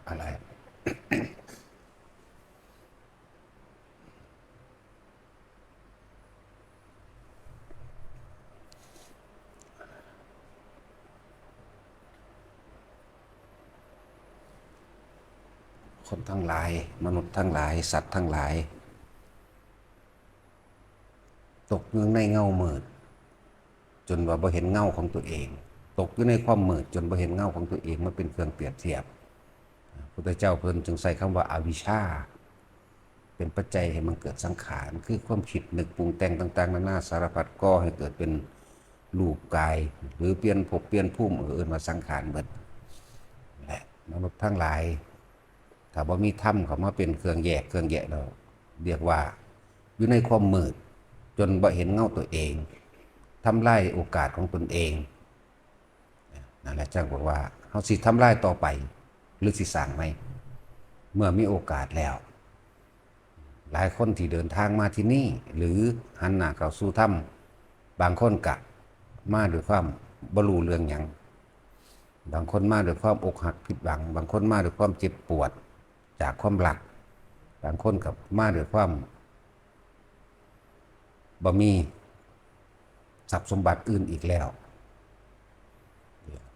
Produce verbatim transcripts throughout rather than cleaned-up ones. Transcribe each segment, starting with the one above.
อะไร คนทั้งหลาย มนุษย์ทั้งหลาย สัตว์ทั้งหลาย ตกอยู่ในเงามืด จนว่าบ่เห็นเงาของตัวเอง ตกอยู่ในความมืดจนบ่เห็นเงาของตัวเอง มันเป็นเครื่องเปรียบเทียบ พุทธเจ้าเพิ่นจึงใช้คำว่าอวิชชา เป็นปัจจัยให้มันเกิดสังขาร คือความคิดนึกปรุงแต่งต่างๆ นานาสารพัด ก่อให้เกิดเป็นรูปกาย หรือเปลี่ยนภพเปลี่ยนภูมิ เอิ้นว่าสังขารเบิด และมนุษย์ทั้งหลาย ถ้าบ่มีธรรมเข้ามาเป็นเครื่องแยกเครื่องแยะแล้ว เรียกว่าอยู่ในความมืด จนบ่เห็นเงาตัวเอง ทำลายโอกาสของตนเอง นั่นแหละจั่งบอกว่า เฮาสิทำลายต่อไป หรือสิสร้างใหม่ เมื่อมีโอกาสแล้ว หลายคนที่เดินทางมาที่นี่ หรือหันหน้าเข้าสู่ธรรม บางคนกะมาด้วยความบ่รู้เรื่องหยัง บางคนมาด้วยความอกหักผิดหวัง บางคนมาด้วยความเจ็บปวดจากความรัก บางคนกะมาด้วยความบ่มีทรัพย์สมบัติอื่นอีกแล้ว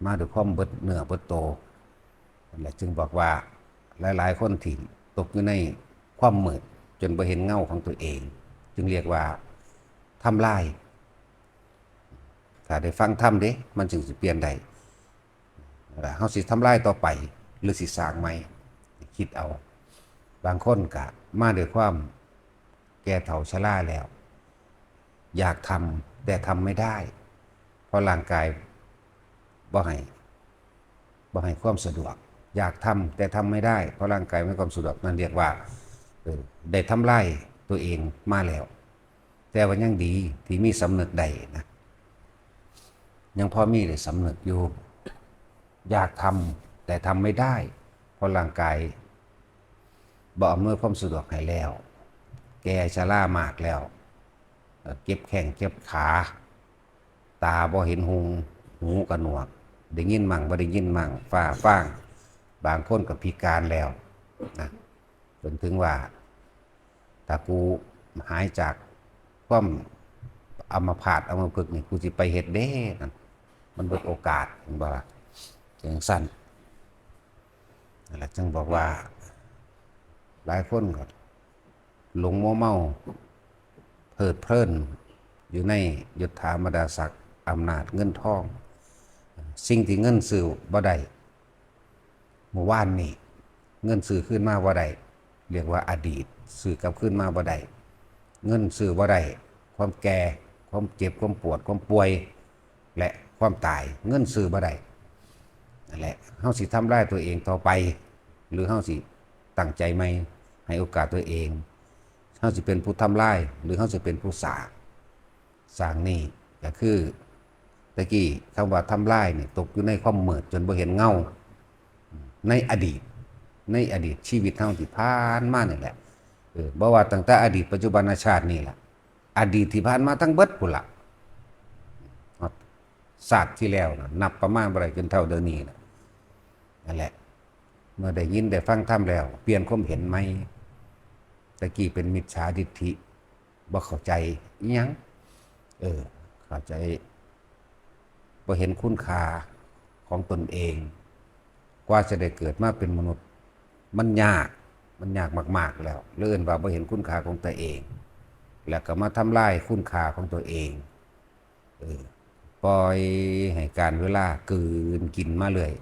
มาด้วยความเบิดเนื้อเบิดโต นั่นแหละจึงบอกว่าหลายๆ คนที่ตกอยู่ในความมืดจนบ่เห็นเงาของตัวเอง จึงเรียกว่าทำลาย ถ้าได้ฟังธรรมเด้ มันจึงสิเปลี่ยนได้ เฮาสิทำลายต่อไป หรือสิสร้างใหม่ คิดเอา บางคนกะมาด้วยความแก่เฒ่าชราแล้ว อยากทำแต่ทำไม่ได้ เพราะร่างกายบ่ให้ บ่ให้ความสะดวก อยากทำแต่ทำไม่ได้ เพราะร่างกายไม่ให้ความสะดวก นั่นเรียกว่า เออ ได้ทำลายตัวเองมาแล้ว แต่ว่ายังดีที่มีสำนึกได้นะ ยังพอมีได้สำนึกอยู่ อยากทำแต่ทำไม่ได้ เพราะร่างกายบ่อำนวยความสะดวกให้แล้ว แก่ชรามากแล้ว เอ่อ เจ็บแข้งเจ็บขา ตาบ่เห็นหุง หูกะหนวก ได้ยินมั่งบ่ได้ยินมั่ง ฟ้าฟาง บางคนกะพิการแล้วนะ จนถึงว่า ถ้ากูหายจากความอัมพาตอัมพฤกษ์นี่ กูสิไปเฮ็ดเด้นั่น มันเบิดโอกาส เห็นบ่ล่ะ จั่งซั่น นั่นแหละจึงบอกว่า หลายคนก็หลงมัวเมา เพลิดเพลินอยู่ในยศถาบรรดาศักดิ์ อำนาจเงินทอง สิ่งที่เงินซื้อบ่ได้ เมื่อวานนี้ เงินซื้อคืนมาบ่ได้ เรียกว่าอดีต ซื้อกลับคืนมาบ่ได้ เงินซื้อบ่ได้ ความแก่ ความเจ็บ ความปวด ความป่วย และความตาย เงินซื้อบ่ได้ นั่นแหละ เฮาสิทำลายตัวเองต่อไป หรือเฮาสิตั้งใจใหม่ ให้โอกาสตัวเอง เฮาสิเป็นผู้ทำลาย หรือเฮาสิเป็นผู้สร้าง สร้างนี่ก็คือ ตะกี้คำว่าทำลายนี่ ตกอยู่ในความมืดจนบ่เห็นเงา ในอดีต ในอดีตชีวิตเฮาที่ผ่านมานี่แหละ เออ บ่ว่าตั้งแต่อดีต ปัจจุบัน ชาตินี่แหละ อดีตที่ผ่านมาทั้งเบิดพุ้นละ ชาติที่แล้วนะ นับประมาณบ่ได้จนเท่าเดี๋ยวนี้นะ นั่นแหละ เมื่อได้ยินได้ฟังธรรมแล้ว เปลี่ยนความเห็นใหม่ ตะกี้เป็นมิจฉาทิฏฐิ บ่เข้าใจอิหยัง เออ เข้าใจ บ่เห็นคุณค่าของตนเอง กว่าจะได้เกิดมาเป็นมนุษย์ มันยาก มันยากมากๆ แล้ว เลยเอิ้นว่าบ่เห็นคุณค่าของตัวเอง แล้วก็มาทำลายคุณค่าของตัวเอง เออ ปล่อยให้กาลเวลากลืนกินมาเรื่อย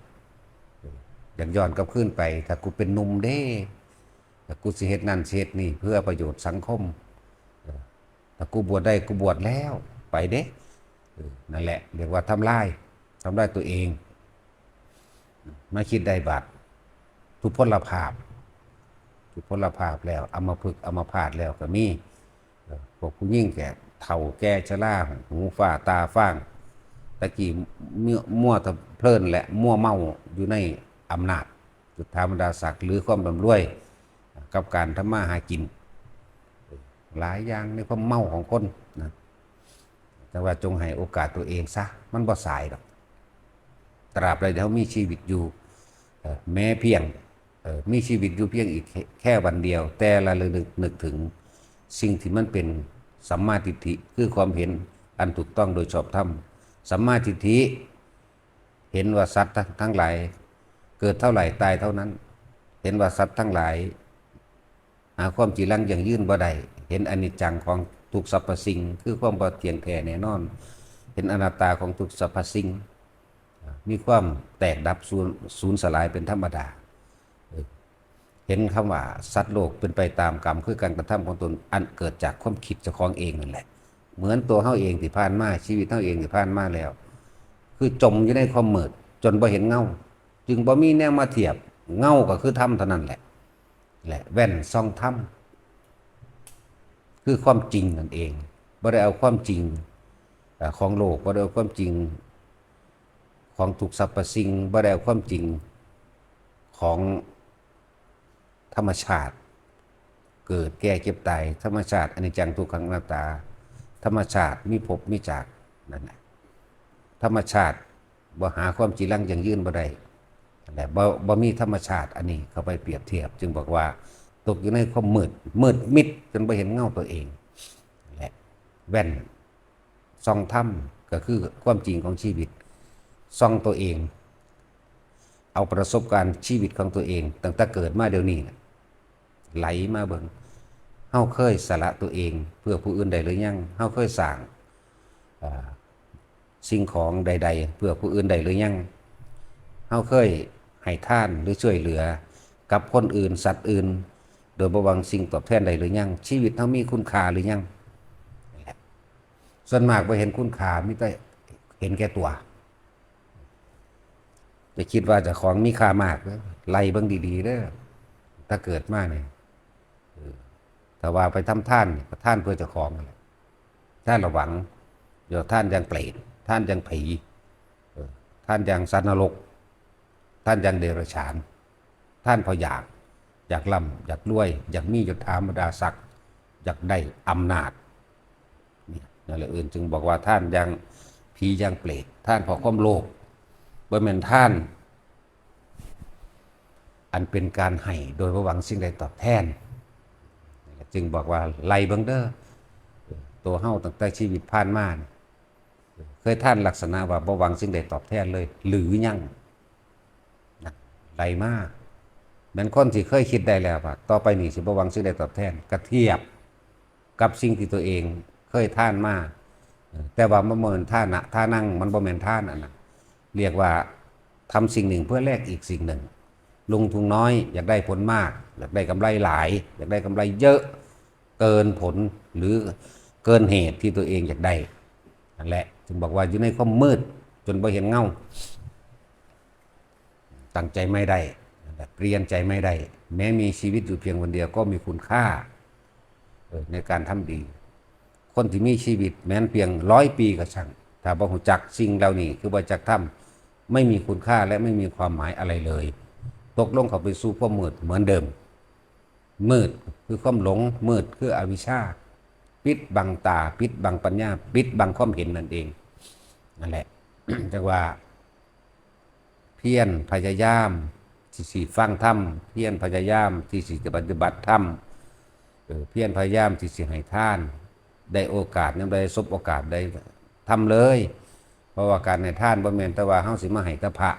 เออ อยากย้อนกลับคืนไป ถ้ากูเป็นหนุ่มเด้ ถ้ากูสิเฮ็ดนั่นสิเฮ็ดนี่เพื่อประโยชน์สังคม เออ ถ้ากูบวชได้กูบวชแล้ว ไปเด้ เออ นั่นแหละ เรียกว่าทำลาย ทำลายตัวเอง มาคิดได้บาด ทุพพลภาพ ทุพพลภาพแล้ว อัมพฤกษ์อัมพาตแล้วก็มี เออ พวกผู้หญิงแก่เฒ่าแก่ชรา หูฝ้าตาฟาง ตะกี้มัว มัวแต่เพลินและมัวเมาอยู่ในอำนาจ ยศถาบรรดาศักดิ์ หรือความร่ำรวย กับการทำมาหากิน หลายอย่างในความเมาของคนนะ แต่ว่าจงให้โอกาสตัวเองซะ มันบ่สายดอก ตราบใดที่เฮามีชีวิตอยู่ เอ่อ แม้เพียง เอ่อมีชีวิตอยู่เพียงอีกแค่แค่วันเดียว แต่ระลึกนึกถึงสิ่งที่มันเป็นสัมมาทิฏฐิ คือความเห็นอันถูกต้องโดยชอบธรรม สัมมาทิฏฐิ เห็นว่าสัตว์ทั้งทั้งหลายเกิดเท่าไหร่ตายเท่านั้น เห็นว่าสัตว์ทั้งหลายหาความจีรังยั่งยืนบ่ได้ เห็นอนิจจังของทุกสรรพสิ่ง คือความบ่เที่ยงแท้แน่นอน เห็นอนัตตาของทุกสรรพสิ่ง มีความแตกดับสูญสูญสลายเป็นธรรมดา เห็นคำว่าสัตว์โลกเป็นไปตามกรรม คือการกระทำของตนอันเกิดจากความคิดเจ้าของเองนั่นแหละ เหมือนตัวเฮาเองที่ผ่านมา ชีวิตเฮาเองที่ผ่านมาแล้ว คือจมอยู่ในความมืดจนบ่เห็นเงา จึงบ่มีแนวมาเทียบ เงาก็คือธรรมเท่านั้นแหละ และแว่นส่องธรรม คือความจริงนั่นเอง บ่ได้เอาความจริงเอ่อของโลก บ่ได้เอาความจริงของทุกสรรพสิ่ง บ่ได้เอาความจริงของธรรมชาติ เกิดแก่เจ็บตาย ธรรมชาติอนิจจังทุกขังอนัตตา ธรรมชาติมีภพมีจากนั่นแหละ ธรรมชาติบ่หาความจีรังยั่งยืนบ่ได้ และบ่บ่มีธรรมชาติอันนี้เข้าไปเปรียบเทียบ จึงบอกว่าตกอยู่ในความมืด มืดมิดจนบ่เห็นเงาตัวเอง และแว่นส่องธรรมก็คือความจริงของชีวิต ส่องตัวเอง เอาประสบการณ์ชีวิตของตัวเองตั้งแต่เกิดมาเดี๋ยวนี้น่ะไหลมาเบิ่ง เฮาเคยสละตัวเองเพื่อผู้อื่นได้หรือยัง เฮาเคยสร้างเอ่อสิ่งของใดๆเพื่อผู้อื่นได้หรือยัง เฮาเคยให้ทานหรือช่วยเหลือกับคนอื่นสัตว์อื่น โดยบ่หวังสิ่งตอบแทนได้หรือยัง ชีวิตเฮามีคุณค่าหรือยัง ส่วนมากบ่เห็นคุณค่า มีแต่เห็นแก่ตัว จะคิดว่าเจ้าของมีค่ามากเด้อ ไล่เบิ่งดีๆเด้อ ถ้าเกิดมาเนี่ย เออ ถ้าว่าไปทำทานเนี่ย ก็ทานเพื่อเจ้าของนั่นแหละ ทานระวัง อย่าทานอย่างเปรต ทานอย่างผี เออ ทานอย่างสัตว์นรก ทานอย่างเดรัจฉาน ทานเพราะอยาก อยากร่ำ อยากรวย อยากมียศถาบรรดาศักดิ์ อยากได้อำนาจ เนี่ย นั่นแหละ อื่นจึงบอกว่าทานอย่างผีอย่างเปรต ทานเพราะความโลภ บ่แม่นทาน อันเป็นการให้โดยบ่หวังสิ่งใดตอบแทน จึงบอกว่าไล่เบิ่งเด้อ ตัวเฮาตั้งแต่ชีวิตผ่านมานี่ เคยทานลักษณะว่าบ่หวังสิ่งใดตอบแทนเลย หรือยัง นะ ไล่มา แม่นคนที่เคยคิดได้แล้วว่าต่อไปนี้สิบ่หวังสิ่งใดตอบแทน ก็เทียบกับสิ่งที่ตัวเองเคยทานมา แต่ว่ามันบ่แม่นทานะ ทานัง มันบ่แม่นทานอันนั้น เรียกว่าทำสิ่งหนึ่งเพื่อแลกอีกสิ่งหนึ่ง ลงทุนน้อย อยากได้ผลมาก อยากได้กำไรหลาย อยากได้กำไรเยอะ เกินผล หรือเกินเหตุที่ตัวเองอยากได้ นั่นแหละ จึงบอกว่าอยู่ในความมืดจนบ่เห็นเงา ตั้งใจไม่ได้ เปลี่ยนใจไม่ได้ แม้มีชีวิตอยู่เพียงวันเดียวก็มีคุณค่า เออ ในการทำดี คนที่มีชีวิตแม้นเพียงร้อยปีก็ช่าง ถ้าบ่รู้จักสิ่งเหล่านี้ คือบ่จักธรรม ไม่มีคุณค่าและไม่มีความหมายอะไรเลย ตกลงเข้าไปสู่ความมืดเหมือนเดิม มืดคือความหลง มืดคืออวิชชา ปิดบังตา ปิดบังปัญญา ปิดบังความเห็นนั่นเอง นั่นแหละ จังว่า เพียรพยายามที่สิฟังธรรม เพียรพยายามที่สิปฏิบัติธรรม เออ เพียรพยายามที่สิให้ทาน ได้โอกาสยามใดสบโอกาสใดทำเลย เพราะว่าการให้ทานบ่แม่นแต่ว่าเฮาสิมาให้แต่พระ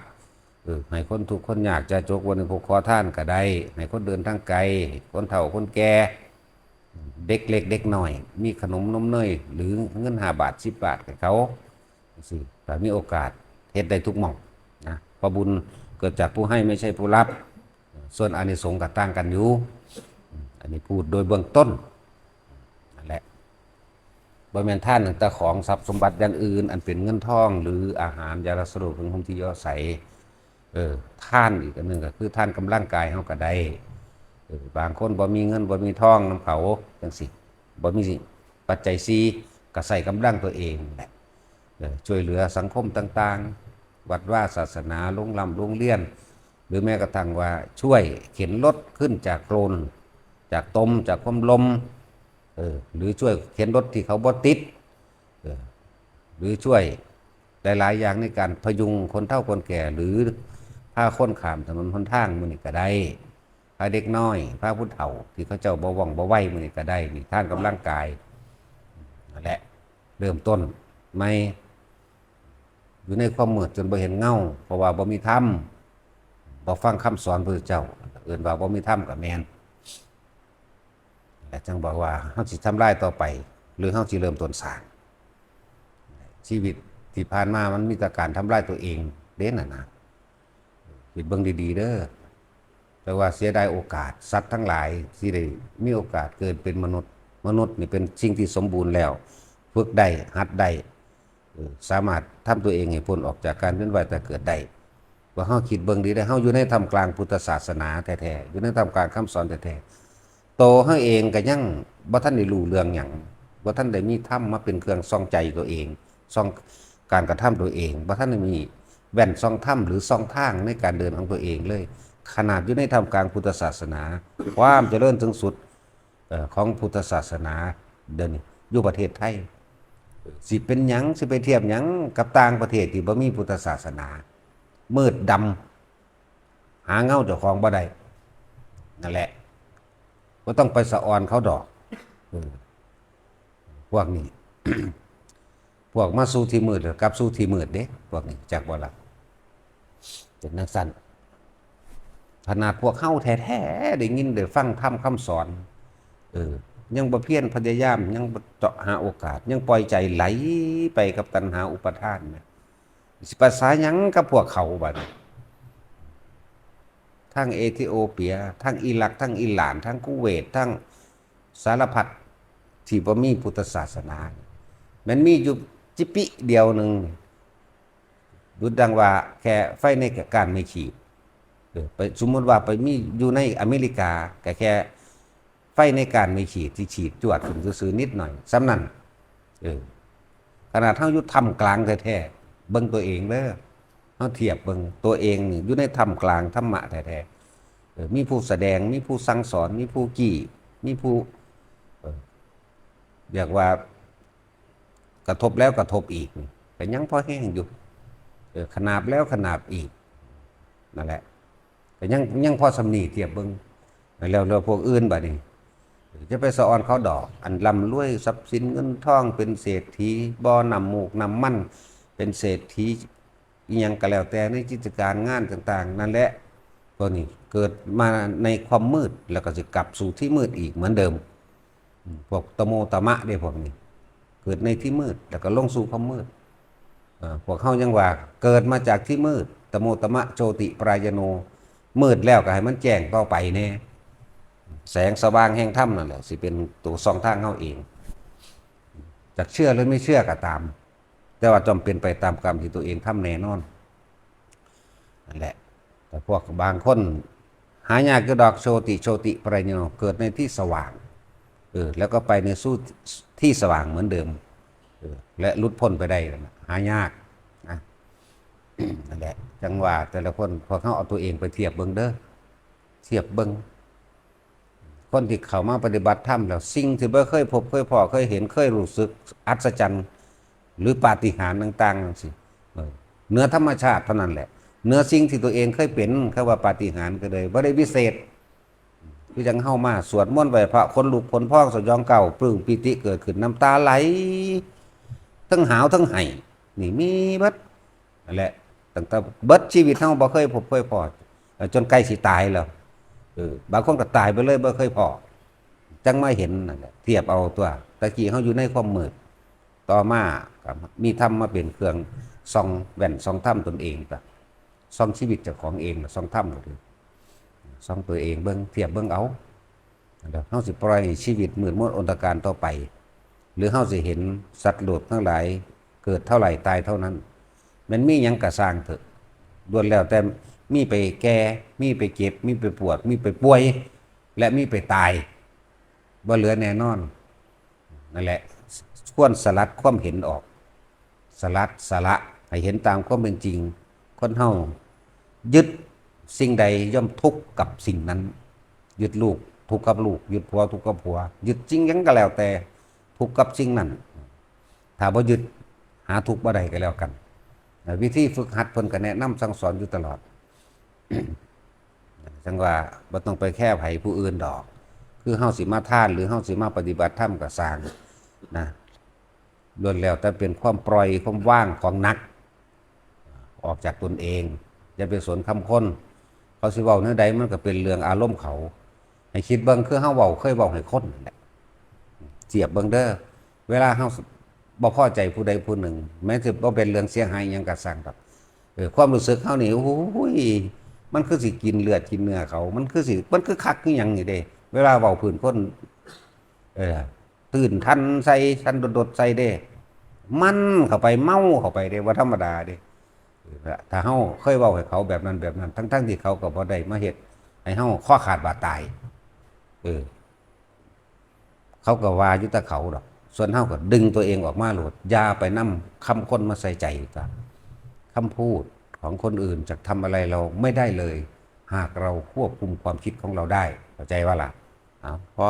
เออ ให้คนทุกข์คนยากจาจก วันนี้พวกขอทานก็ได้ ให้คนเดินทางไกล คนเฒ่าคนแก่ เด็กเล็กเด็กน้อย มีขนมนมเนย หรือเงินห้าบาทสิบบาทให้เขา จังซี้ ถ้ามีโอกาสเฮ็ดได้ทุกหม่องนะ เพราะบุญเกิดจากผู้ให้ไม่ใช่ผู้รับ ส่วนอานิสงส์ก็ต่างกันอยู่ อันนี้พูดโดยเบื้องต้น นั่นแหละ บ่แม่นทานตั้งแต่ของทรัพย์สมบัติอย่างอื่น อันเป็นเงินทอง หรืออาหาร ยารักษาโรค เครื่องห่มที่อยู่อาศัย เออ ทานอีกอันหนึ่งก็คือทานกำลังกายเฮาก็ได้ เออ บางคนบ่มีเงินบ่มีทองนำเขาจังซี้ บ่มีปัจจัยสี่ ก็ใช้กำลังตัวเองแหละ เออ ช่วยเหลือสังคมต่างๆ วัดวาศาสนา โรงร่ำโรงเรียน หรือแม้กระทั่งว่าช่วยเข็นรถขึ้นจากโคลน จากตม จากความลม เออ หรือช่วยเข็นรถที่เขาบ่ติด เออ หรือช่วยหลายๆอย่างในการพยุงคนเฒ่าคนแก่ หรือพาคนข้ามถนนหนทางมื้อนี้ก็ได้ พาเด็กน้อย พาผู้เฒ่า ที่เขาเจ้าบ่ว่องบ่ไวมื้อนี้ก็ได้ นี่ ทานกำลังกาย นั่นแหละ เริ่มต้นใหม่ อยู่ในความมืดจนบ่เห็นเงา เพราะว่าบ่มีธรรม บ่ฟังคำสอนพระพุทธเจ้า เอิ้นว่าบ่มีธรรมก็แม่น และจั่งบอกว่าเฮาสิทำลายต่อไป หรือเฮาสิเริ่มต้นสร้าง ชีวิตที่ผ่านมามันมีแต่การทำลายตัวเองเด้นั่นนะ คิดเบิ่งดีๆเด้อ แต่ว่าเสียดายโอกาส สัตว์ทั้งหลายที่ได้มีโอกาสเกิดเป็นมนุษย์ มนุษย์นี่เป็นสิ่งที่สมบูรณ์แล้ว ฝึกได้ หัดได้ เออ สามารถทำตัวเองให้พ้นออกจากการเวียนว่ายตายเกิดได้ ว่าเฮาคิดเบิ่งดีได้ เฮาอยู่ในท่ามกลางพุทธศาสนาแท้ๆ อยู่ในท่ามกลางคำสอนแท้ๆ โตเฮาเองก็ยังบ่ทันได้รู้เรื่องหยัง บ่ทันได้มีธรรมมาเป็นเครื่องส่องใจตัวเอง ส่องการกระทำตัวเอง บ่ทันได้มีแว่นส่องธรรมหรือส่องทางในการเดินของตัวเองเลย ขนาดอยู่ในท่ามกลางพุทธศาสนา ความเจริญสูงสุด เอ่อ ของพุทธศาสนาเดี๋ยวนี้อยู่ประเทศไทย สิเป็นหยัง สิไปเทียบหยังกับต่างประเทศที่บ่มีพุทธศาสนา มืดดำ หาเงาเจ้าของบ่ได้ นั่นแหละ บ่ต้องไปสะออนเขาดอก เออ พวกนี้ พวกมาสู่ที่มืดแล้วกลับสู่ที่มืดเด้ พวกนี้จักบ่ล่ะ เป็นจั่งซั้น ขนาดพวกเฮาแท้ๆได้ยินได้ฟังธรรมคำสอน เออ ยังบ่เพียรพยายาม ยังบ่เจาะหาโอกาส ยังปล่อยใจไหลไปกับตัณหาอุปาทานนะ สิไปสาหยังกับพวกเขาบัดนี้ ทั้งเอธิโอเปีย ทั้งอิรัก ทั้งอิหร่าน ทั้งคูเวต ทั้งสารพัดที่บ่มีพุทธศาสนา แม่นมีอยู่จิปิเดียวหนึ่ง ดุจดังว่าแค่ไฟในก้านไม้ขีด เออ ไป สมมุติว่าไปมีอยู่ในอเมริกา ก็แค่ไฟในก้านไม้ขีดที่ขีดจวดขึ้นซื่อๆนิดหน่อย ส่ำนั้น เออ ขนาดเฮาอยู่ท่ามกลางแท้ๆ เบิ่งตัวเองเด้อ เฮาเทียบเบิ่งตัวเองนี่อยู่ในท่ามกลางธรรมะแท้ๆ เออ มีผู้แสดง มีผู้สั่งสอน มีผู้กี้ มีผู้ เออ เรียกว่ากระทบแล้วกระทบอีก ก็ยังพอแฮงอยู่ เออ ขนาบแล้วขนาบอีก นั่นแหละ ก็ยัง ยังพอส่ำนี้เทียบเบิ่ง แล้ว แล้วพวกอื่นบัดนี้ จะไปสะออนเขาดอก อันร่ำรวยทรัพย์สินเงินทอง เป็นเศรษฐีบ่อน้ำมูกน้ำมัน เป็นเศรษฐีอิหยังก็แล้วแต่ในกิจการงานต่างๆ นั่นแหละ พวกนี้เกิดมาในความมืด แล้วก็สิกลับสู่ที่มืดอีกเหมือนเดิม อืม พวกตะโมตะมะเด้ พวกนี้ เกิดในที่มืด แล้วก็ลงสู่ความมืด เอ่อ พวกเฮายังว่าเกิดมาจากที่มืด ตะโมตะมะโชติปรายโน มืดแล้วก็ให้มันแจ้งต่อไปแน่ แสงสว่างแห่งธรรมนั่นแหละ สิเป็นตัวส่องทางเฮาเอง จักเชื่อหรือไม่เชื่อก็ตาม แต่ว่าจอมเป็นไปตามกรรมที่ตัวเองทำแน่นอน นั่นแหละ แต่พวกบางคน หายากอยู่ดอก โชติ โชติปรายโน เกิดในที่สว่าง เออ แล้วก็ไปในสู่ที่สว่างเหมือนเดิม เออ และหลุดพ้นไปได้นั่นน่ะ หายากนะ นั่นแหละ จั่งว่าแต่ละคน พวกเฮาเอาตัวเองไปเทียบเบิ่งเด้อ เทียบเบิ่ง คนที่เข้ามาปฏิบัติธรรมแล้ว สิ่งที่บ่เคยพบเคยพ้อเคยเห็น เคยรู้สึกอัศจรรย์ หรือปาฏิหาริย์ต่างๆจั่งซี้ เออ เหนือธรรมชาติเท่านั้นแหละ เหนือสิ่งที่ตัวเองเคยเป็น เขาว่าปาฏิหาริย์ก็เลย บ่ได้วิเศษ คือจั่งเฮามาสวดมนต์ไหว้พระ ขนลุกขนพอง สยองก้าว ปลื้มปีติเกิดขึ้น น้ำตาไหล ทั้งหาวทั้งไห้ นี่มีเบิด นั่นแหละ ตั้งแต่เบิดชีวิตเฮาบ่เคยพบเคยพ้อ เอ่อ จนใกล้สิตายแล้ว เออ บางคนก็ตายไปเลยบ่เคยพ้อ จั่งมาเห็นนั่นแหละ เทียบเอาตัว ตะกี้เฮาอยู่ในความมืด ต่อมาก็มีธรรมมาเป็นเครื่องส่องแว่นส่องธรรมตนเอง ก็ส่องชีวิตเจ้าของเอง ส่องธรรมก็คือ ส่องตัวเองเบิ่ง เทียบเบิ่งเอา เฮาสิปล่อยให้ชีวิตมืดมนอนทการต่อไป หรือเฮาสิเห็นสัตว์โลกทั้งหลายเกิดเท่าไหร่ตายเท่านั้น แม่นมีหยังก็ซ่างเถอะ ล้วนแล้วแต่มีไปแก่ มีไปเจ็บ มีไปปวด มีไปป่วย และมีไปตาย บ่เหลือแน่นอน นั่นแหละ ควรสลัดความเห็นออก สลัด สละ ให้เห็นตามความเป็นจริง คนเฮายึดสิ่งใดย่อมทุกข์กับสิ่งนั้น ยึดลูกทุกข์กับลูก ยึดผัวทุกข์กับผัว ยึดสิ่งหยังก็แล้วแต่ทุกข์กับสิ่งนั้น ถ้าบ่ยึดหาทุกข์บ่ได้ก็แล้วกัน วิธีฝึกหัดเพิ่นก็แนะนำสั่งสอนอยู่ตลอด จั่งว่าบ่ต้องไปแคร์ไผผู้อื่นดอก คือเฮาสิมาทานหรือเฮาสิมาปฏิบัติธรรมก็ซ่างนะ ล้วนแล้วแต่เป็นความปล่อยความว่างของหนัก ออกจากตนเอง อย่าไปสนคำคน เขาสิเว้าแนวใดมันก็เป็นเรื่องอารมณ์เขา ให้คิดเบิ่งคือเฮาเว้าเคยเว้าให้คนนั่นแหละ เทียบเบิ่งเด้อ เวลาเฮาบ่พอใจผู้ใดผู้หนึ่ง แม้จะบ่เป็นเรื่องเสียหายหยังก็ซ่างดอก เออ ความรู้สึกเฮานี่ โอ้ย มันคือสิกินเลือดกินเนื้อเขา มันคือสิ มันคือคักคือหยังนี่เด้ เวลาเว้าพื้นคน เออ ตื่นทันใส่ ทันโดดๆใส่เด้ มันเข้าไป เมาเข้าไปเด้ บ่ธรรมดาเด้ เออ ถ้าเฮาเคยเว้าให้เขาแบบนั้นแบบนั้น ทั้งๆที่เขาก็บ่ได้มาเฮ็ดให้เฮาคอขาดบาดตาย เออ เขาก็ว่าอยู่แต่เขาดอก ส่วนเฮาก็ดึงตัวเองออกมาโลด อย่าไปนำคำคนมาใส่ใจ ก็คำพูดของคนอื่นจะทำอะไรเราไม่ได้เลย หากเราควบคุมความคิดของเราได้ เข้าใจว่าล่ะ เอา พอ